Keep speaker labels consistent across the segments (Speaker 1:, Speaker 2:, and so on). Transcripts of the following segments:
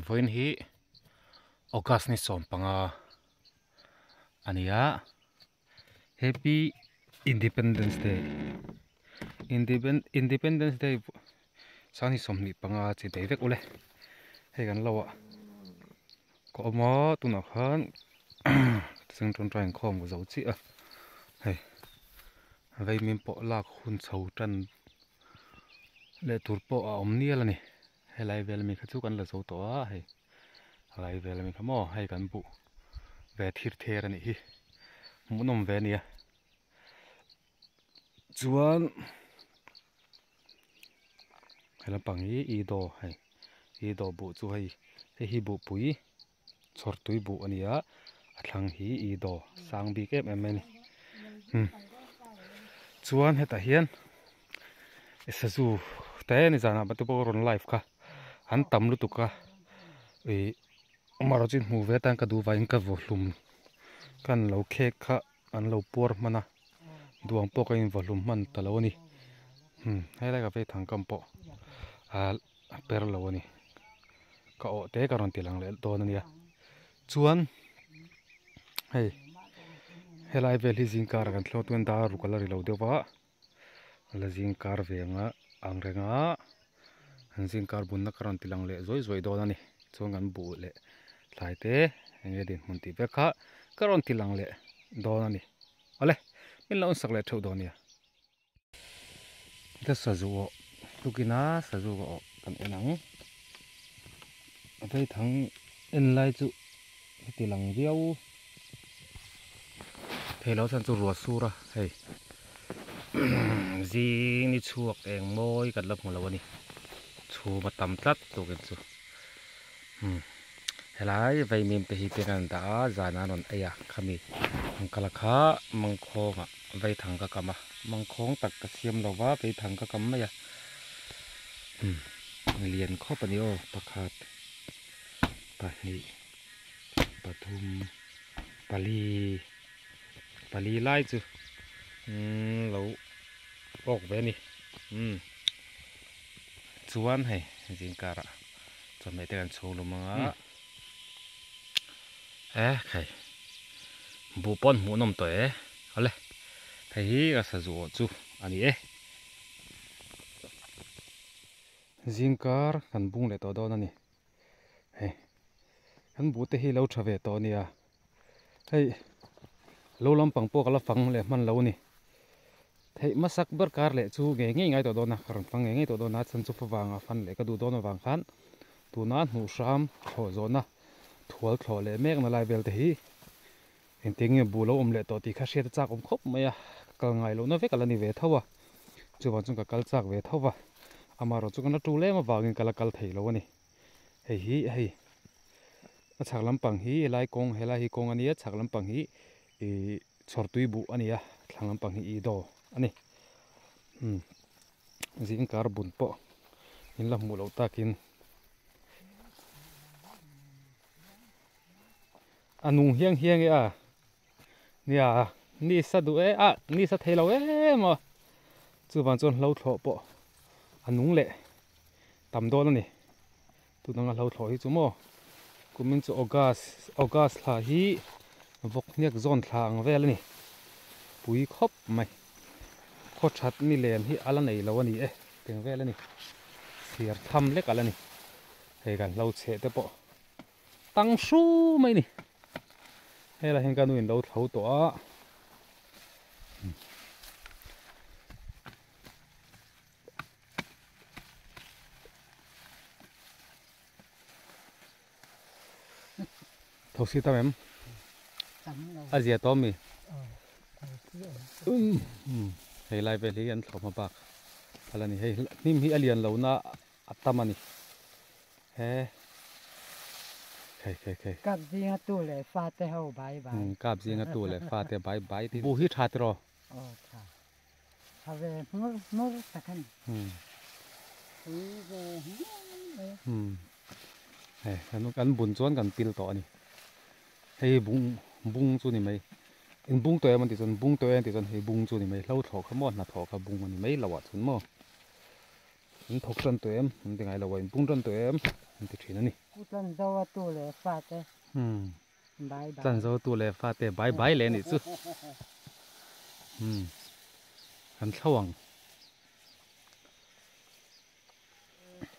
Speaker 1: Vawiin hi August ni sawmpanga a ni a Happy Independence Day Independence Day sang ni 25 chi bei vek ule hei kan lo ah ka awm a tunah khan cheng tawngtai inkhawm ka zo chiah a hei veimin pawh lak hun chho tan leh tur pawh a awm nial a ni helai vel ami kha chu kan la zo tawh a hei helai vel ami kha maw hei kan buh ve thir ther a nih hi hmuhnawm ve a nia chuan he lampang hi i daw hei i daw buh chu hei hei hi buhpui chhawr tui buh a ni a a thlang hi i daw sang bik em em mai a ni chuan hetah hian sazu te ni zanah te pawh rawn live kha an tam lutuk a ih amaherawh chu hmuh ve atan ka duh vangin ka vaw hlum kan lo khek kha an lo puar hman a duang pawh ka invaw hlum hman ta lo a ni helai ka vei thang kam pawh a per lo a ni ka awh te ka rawn ti lang leh dawn a nia chuan hei helai vel hi zing karah kan thleng chuan dar ruk a la ri lo deuh va la zing kar ve anga ang reng a an zing kar bunna ka rawn ti lang leh zuai zuai dawn a ni chuan kan buh leh thlai te eng nge dinhmun tih vek kha ka rawn ti lang leh dawn a ni awle min lo ensak leh theuh dawn nia. Ka sazu awh tukina sazu ka awh kan en ang a phei thang en lai chu heti lang viau thei lo chuan chu ruah sur a hei zing ni chhuak eng mawi kan la hmu lo a ni chhum a tam tlat tukin chu helai vaimim te hi pen an dah a zan an rawn ei a khami ang kala kha mangkhawngah vaithang ka kam a mangkhawng tak ka siam lo va vaithang ka kam mai a lian khawp a ni aw pakhat pahnih pathum pali pali lai chu lo awk ve a ni chuan hei zingkarah chawhmeh te kan chhung lum anga e khai buh pawh an hmuhnawm tawh e awle hei hi ka sazu awh chu a ni e. Zingkar kan bung leh tawh dawn a ni hei kan buh te hi lo tha ve tawh a nia hei lo lampang pawh ka la fang leh hman lo a ni theih hmasak ber kar leh chu ngei ngei ngai tawh dawn a ka rawn fang ngei ngei tawh dawn a chhan chu favanga fan leh ka duh dawn avang khan tuna hnuh hram thlawh zawhna thual thlawh leh mek na lai vel te hi engtin nge buh lo awm leh tawh tih kha hriat a chak awm khawp mai a ka kal ngai lohna vek a la ni ve tho a chuvang chuan ka kal chak ve tho va amaherawh chu ka la tul em avangin ka la kal thei lo a ni hei hi hei a chhak lampang hi helai kawng helai hi kawng a nia chhak lampang hi ih chhawr tui buh a ni a thlang lampang hi ih daw a ni umm zingkar bun pawh in la hmuh loh takin. A nung hiang hiang e a nia ni sa duh e a ni sa thei lo em a chuvang chuan hlo thlawh pawh a nung leh tam dawn a ni tunanga hlo thlawh hi chu maw kumin chu august august thla hi vawk hniak zawn thla ang vel a ni pui khawp mai khaw that ni len hi a la nei lo a ni e teng vel a ni chhiar tham lek a la ni hei kan hlo chheh te pawh. Tang hru mai ni. Helai hian ka nu in lo thlo tawh a. Thosi tam em? A zia tawh mi? Hei lai vel hi an thlawh hma bak a la ni. Hei hnim hi a lian lo na a tam a ni. He Khei khei khei.
Speaker 2: Kap zinga tu leh fate ho bai bai.
Speaker 1: Umm kap zinga tu leh fate bai bai tin. Buh hi tha tiraw?
Speaker 2: Aw tha. Tha ve hmur hmur tak a ni.
Speaker 1: Umm.
Speaker 2: Pui ve hmur mai a.
Speaker 1: Umm. Hei kan kan bun chuan kan pil tawh a ni. Hei bung bung chu ni mai. In bung tawh em an tih chuan bung tawh e an tih chuan hei bung chu ni mai. Hlo thlawh kha maw hnathawh kha bung a ni mai lo ah chuan maw. In thawk tan tawh em? An ti ngai lo a, in pung tan tawh em? An ti thin a ni.
Speaker 2: Pu Tlanzoa tu leh fate bai bai.
Speaker 1: Tlanzoa tu leh fate bai bai leh anih chu. Kan thlo ang.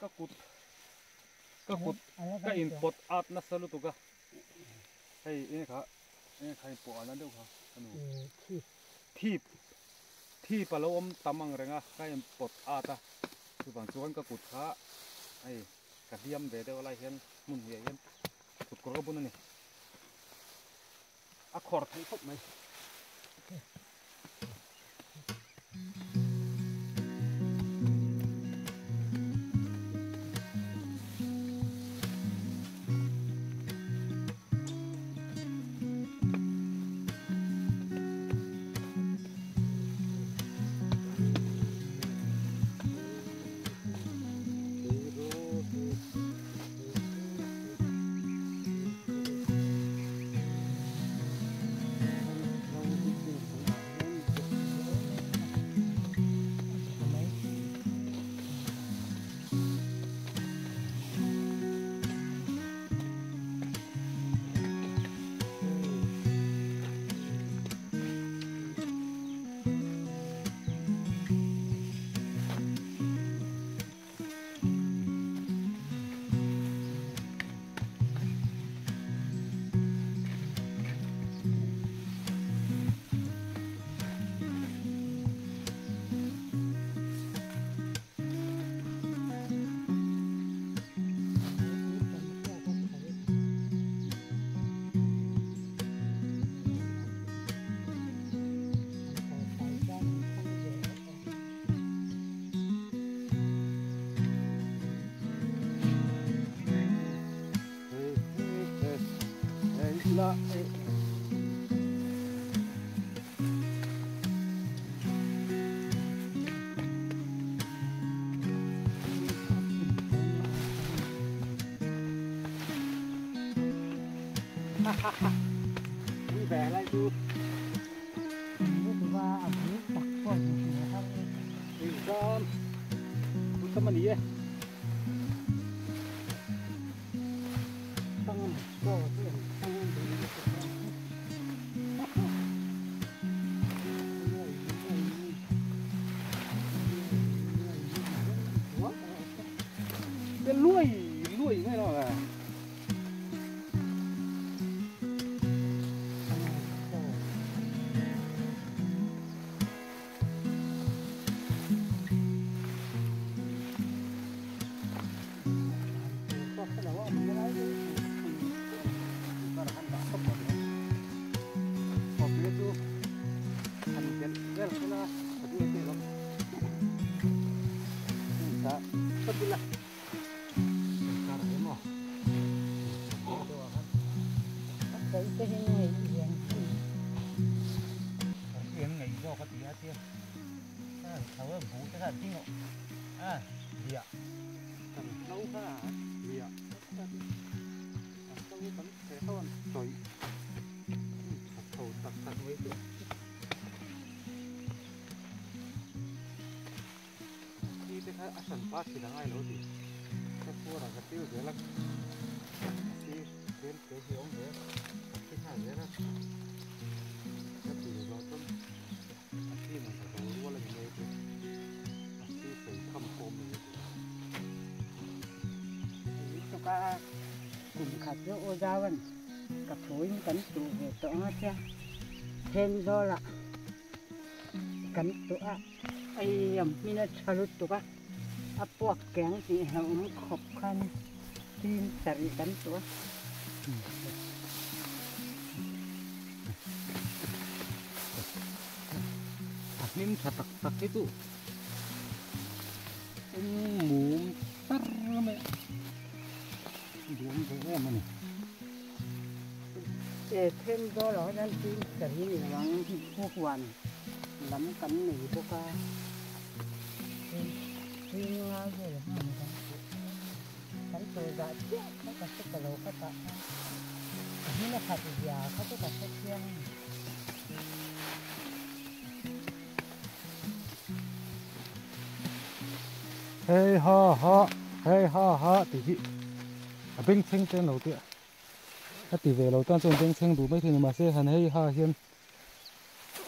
Speaker 1: Ka kut ka kut ka in pawt at nasa lutuk a. Hei enge kha enge kha in pawh ana deuh kha ka nu. Thip thip a lo awm tam ang reng a ka in pawt at a chuvang chuan ka kut kha hei ka hliam ve deuh lai hian hmun hnih ah hian kut kawr ka bun a ni a khawr theih khawp mai. Luai luai ngai lo à.
Speaker 2: Kum khat chu u zau an ka phuin kan tu ve tawh ang a tia then zawl ah kan tuah a ei am hmin a tha lutuk a a puak keng tih hlauhawm khawp khan tin sarih kan tuah.
Speaker 1: A hlim tha tak tak hi chu mum tar mai duam ve em a ni.
Speaker 2: E then zawl ah hian tin sarih ni lo ang huan lam kan nei bawk a tin nga vel hman kan tih kan tur dah chiah kha ka hre ta lo kha tah a hmin a khat zia kha chu ka hre chiang a ni.
Speaker 1: Hei ha ha hei ha ha tih hi A bengchheng te an lo tia a ti ve lo tan chuan bengchheng duh maithei ni mahse han hei ha hian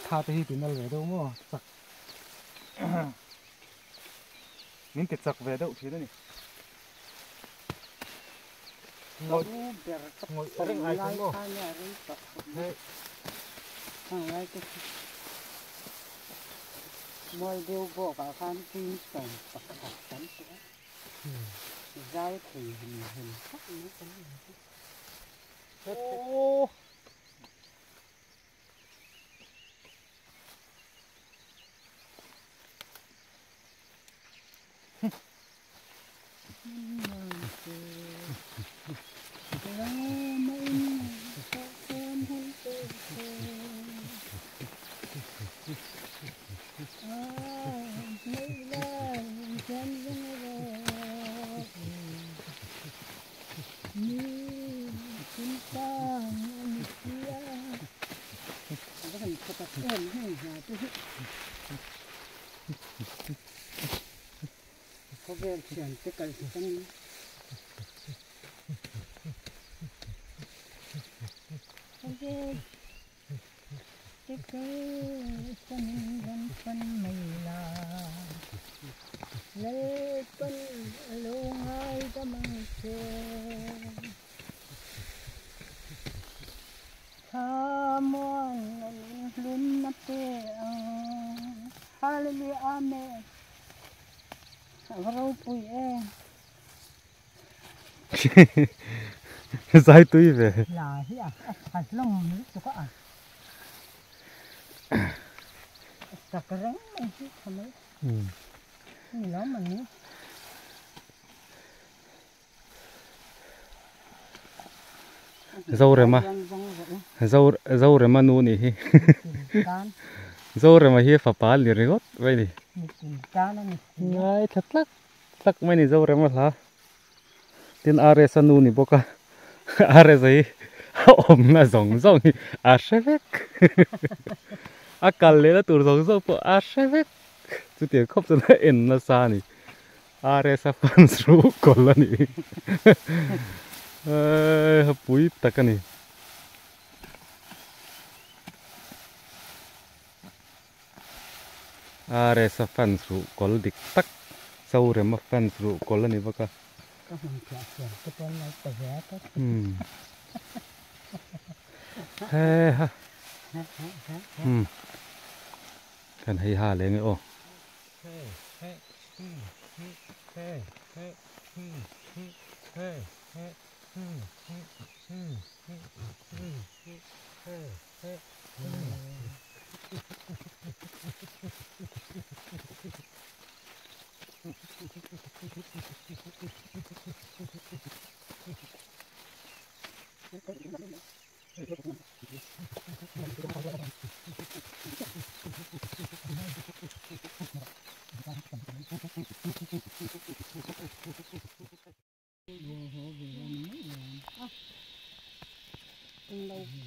Speaker 1: tha te hi ti nal ve deuh maw chak min ti chak ve deuh thin a ni. Ngawih reng ai khan maw hei.
Speaker 2: Mual deuh bawkah khan Kingston pakhat kan tih a. Zai thei han han khawp mai kan ni hi.
Speaker 1: Aww.
Speaker 2: Khawvel thian te kal changin Khawvel te kal changin rawn pan mai la Lalpan a lo ngaidam ang che Thlamuan a nun hlun a pe ang Hallelujah Amen. A va ropui em.
Speaker 1: Zai tui ve.
Speaker 2: La hi a tha hlawm lutuk a. A sak reng mai hi tha mai. Ni lo mani.
Speaker 1: Zorema Zorema nu nih hi Zorema hi fapa a ni ringawt mai ni ngaithla tlak tlak mai ni Zorema hla tin RS a nu ni bawk a RS a hi a awmna zawng zawng hi a hre vek a kal lehna tur zawng zawng pawh a hre vek chutiang khawp chuan a en nasa a ni. RS a fans ruh kawlh a ni a pui tak a ni. RS a fans ruh kawlh dik tak Zorema fans ruh kawlh a ni bawk a.
Speaker 2: Ka hmun thiah thiam te pawh an lo ta ve a tawp.
Speaker 1: He ha. Kan hei ha leh nge aw.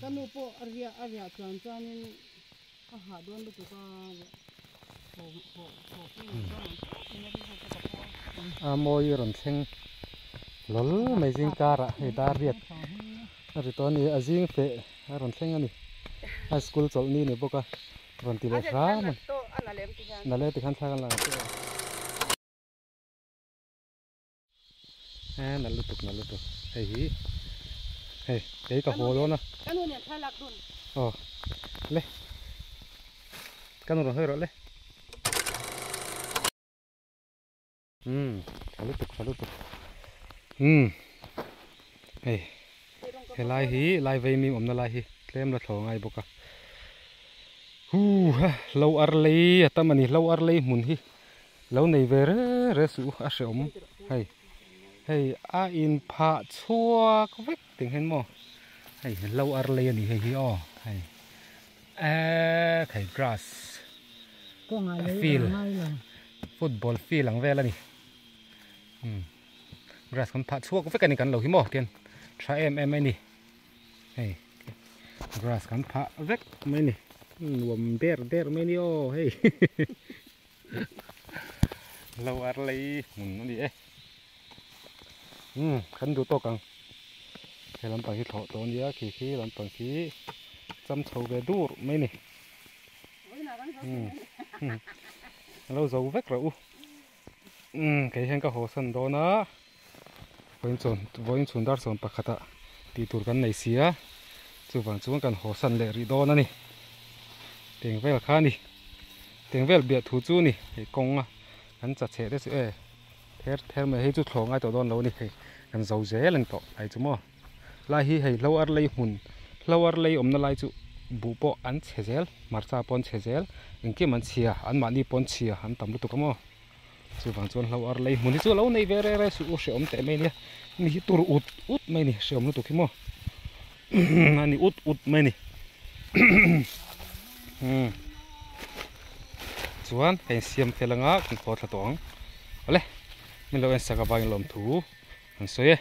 Speaker 2: Ka nu pawh a riah a riah chuan chuanin a hah dawn lutuk a
Speaker 1: A mawi rawn thleng hlawl mai zing karah hei dar riat a ri tawh a ni a zing feh a rawn thleng a ni a school chawlh ni ni bawk a rawn ti leh hram a na leh tikhan thla kan la ang che aw. E nalh lutuk nalh lutuk hei hi hei kei ka haw dawn a aw le ka nu rawn hawi rawh le. Umm tha lutuk tha lutuk umm hei helai hi lai vei mim awmna lai hi tlem la thlawh ngai bawk a huh ha lo ar lei a tam a ni lo ar lei hmun hi lo nei ve re re suh u a hrehawm hei hei a in phah chhuak vek tih hian maw hei lo ar lei a ni hei hi aw hei eee thei grass field. Football field ang vel a ni umm grass kan phah chhuak vek a ni kan lo hi maw tian tha em em mai ni hei grass kan phah vek mai ni nuam der der mai ni aw hei lo ar lei hmun a ni e. Umm kan duh tawk ang. He lampang hi thlawh tawh a nia khi khi lampang khi cham chho ve dur mai a ni. Umm a lo zo vek rawh u. Umm kei hian ka haw san dawn a vawiin chuan vawiin chhun dar sawm pakhatah tih tur kan nei si a chuvang chuan kan haw san leh rih dawn a ni. Teng vel kha a ni teng vel biah thu chu a ni hei kawnga kan cha chhe te chu e. Ther ther mai hei chu thlawh ngai tawh dawn lo a ni hei kan zo zel ang tawh ai chu maw lai hi hei hlo ar lei hmun hlo ar lei awmna lai chu buh pawh an chhe zel hmarcha pawh an chhe zel engkim an chhia an mahni pawh an chhia an tam lutuk a maw chuvang chuan hlo ar lei hmun hi chu a lo nei ve reng reng suh u hrehawm teh mai nia mi hi tur ut ut mai a ni hrehawm lutuk hi maw a ni ut ut mai a ni umm chuan ka insiam fel anga kan haw thla tawh ang awle min lo en sak avangin lawmthu an sawi e.